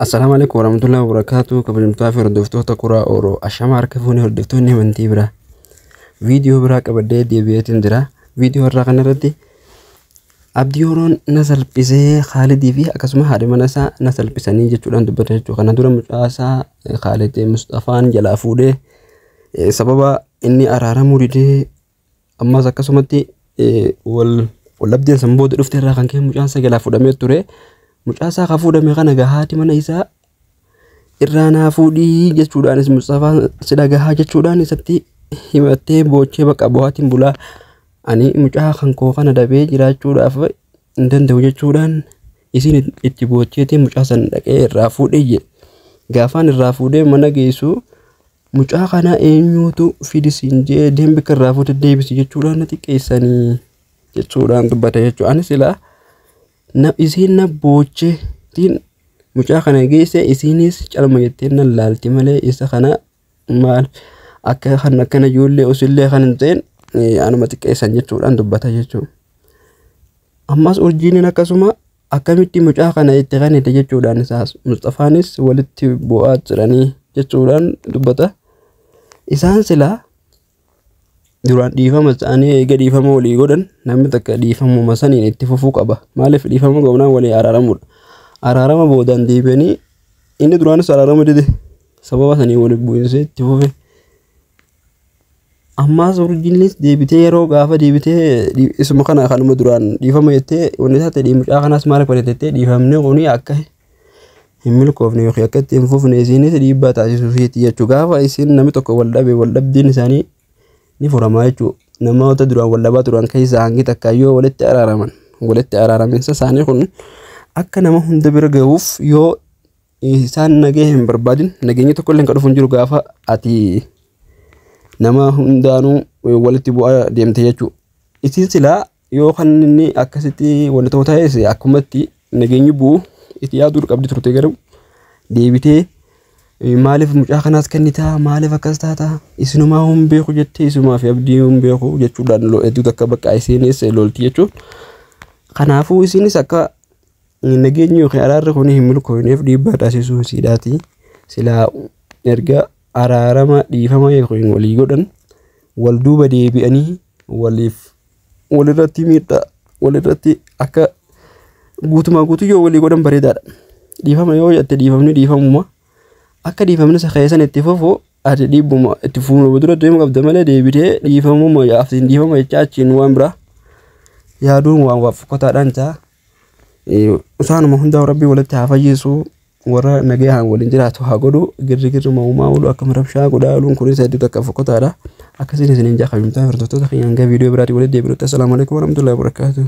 Assalaamu alaikum warahmatullahi wabarakatuh. Kabajamtoota fi hordoftoota Kuraa Oro. Ashama harka fuunee hordoftoonni amantii biraa. Viidiyoo biraa qabadhee deebi'eetiin jira. Viidiyoo irraa kanarratti Abdii Oroon na salphisee Khaalidii fi akkasuma haadha mana isaa na salphisanii jechuudhaan dubbata jechuudha. Kana dura mucaa isaa Khaalid Mustafaan jalaa fuudhee sababa inni araaramuu didee ammas akkasumatti wal waldhabdeen san booda dhufte irraa kan ka'e mucaan isaa jalaa fuudhamee ture. Mucaa isaa kan fuudhame kana haati mana isaa irraa naa fuudhii jechuudhaanis Mustafaan si dhagahaa jechuudhaan isatti himattee boochee bakka bu'aatiin bulaa ani mucaa kan koo kana dabee jiraachuudhaaf hin danda'u jechuudhaan isin itti boocheetiin mucaa san dhaqee irraa fuudhee jedhe. Gaafaan irraa fuudhee mana geessu mucaa kana eenyuutu fidisiin jee deembi irraa fuudhee deebisi jechuudhaan na xiqqeessanii jechuudhaan dubbata jechuudha. Ani silaa isiin na boocheetiin mucaa kana geesse isiinis calma jettee na laalti malee isa kana maal akka kan akkana ijoollee osillee kan hin ta'in anuma xiqqeessan jechuudhaan dubbata jechuudha. Ammas urjiiniin akkasuma akkamitti mucaa kana itti kennite jechuudhaan isaas Mustafaanis walitti bu'aa jiranii jechuudhaan dubbata. Isaan silaa duraan dhiifama isaanii eega dhiifama walii godhan namni takka dhiifamuma saniin itti fufuu qaba. Maaliif dhiifama goonaan walii araaramuudha. Araarama boodaan deebi'anii inni duraanis araarama dide sababa sanii waliin bu'iinsa itti fufe. Ammaas urjiinis deebitee yeroo gaafa deebitee isuma kana kanuma duraan dhiifama jettee wanni taate mucaa kanaas maal akka jettee dhiifamni kuni akka hin milkoofne yookiin akka itti hin fufne isiinis dhiibbaa taasisuufiiti jechuudha. Gaafa isiin namni tokko wal dhabe wal dhabdiin isaanii ni furamaa jechuudha. Namoota duraan wal dhabaa turan keessaa hangi takka yoo walitti araaraman walitti araaraminsa isaanii kun akka nama hunda bira gahuuf yoo isaan nagee hin barbaadin nageenyi tokko illee kan dhufu hin jiru gaafa ati nama hundaanuu walitti bu'aa deemte jechuudha. Isiin silaa yoo kan inni akkasitti wantoota ta'es akkumatti nageenyi bu'u itti yaaduu qabdi turte garuu deebitee maaliif mucaa kanaas kennitaa maaliif akkas taata isinumaa hin beeku jettee isumaa fi abdii hin beeku jechuudhaan hedduu takka bakka isiinis lolti jechuudha. Kanaafuu isiinis akka nageenyi yookiin araarri kun hin milkoofneef dhiibbaa taasisuu isiidhaati. Silaa erga araarama dhiifama yookiin walii godhan wal duuba deebi'anii waliif walirratti miidhaa walirratti akka guutumaa guutuu yoo walii godhan bareedaadha. Dhiifama yoo jette dhiifamni dhiifamuma akka dhiifamni isa keessan itti fufu ati dhiibbuma itti fuuluma dura deemu qabda malee deebitee dhiifamuma aftiin dhiifama jechaa achiin waan biraa yaaduun waan waa fokkotaadhaan ta'a. Isaanuma hundaa rabbii walitti haa fayyisu warra nagahaan waliin jiraatu haa godhu girri girri uumaa oolu akkuma rabshaa godhaa ooluun kunis hedduu takka fokkotaadha. Akkasiin isiniin jaa kabajamtoota hordoftoota keenya hanga viidiyoo biraatiin walitti deebinutti assalaamu alaikum warahmatullahi wabarakatuh.